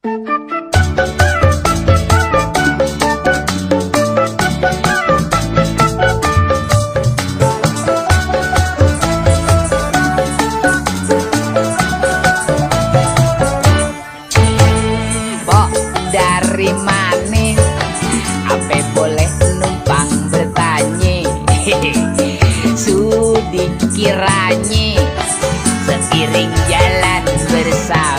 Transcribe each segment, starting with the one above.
Pok dari mana? Apa boleh numpang bertanya? Sudi kiranya seiring jalan bersama.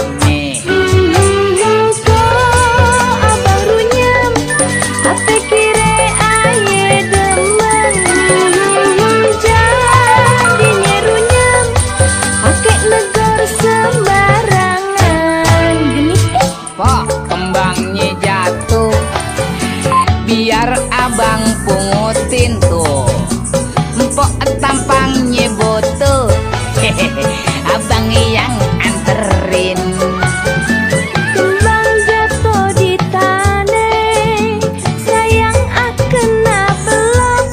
Kembangnya jatuh, biar abang pungutin tuh. Empok tampangnya botol, abang yang anterin. Kembang jatuh di tanah, sayang akan belok.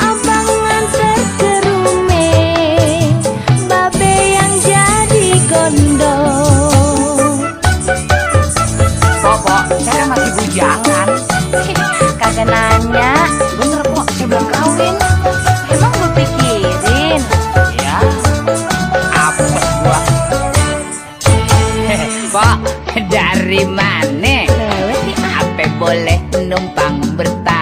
Abang nganter ke rumah, babe yang jadi gondok. Pok, saya masih bujangan. Kagak nanya, Bener kok, saya belum kawin. emang gue pikirin. Ya, apes gua. Pok, dari mana? Lewat nih, Apa boleh numpang bertanya?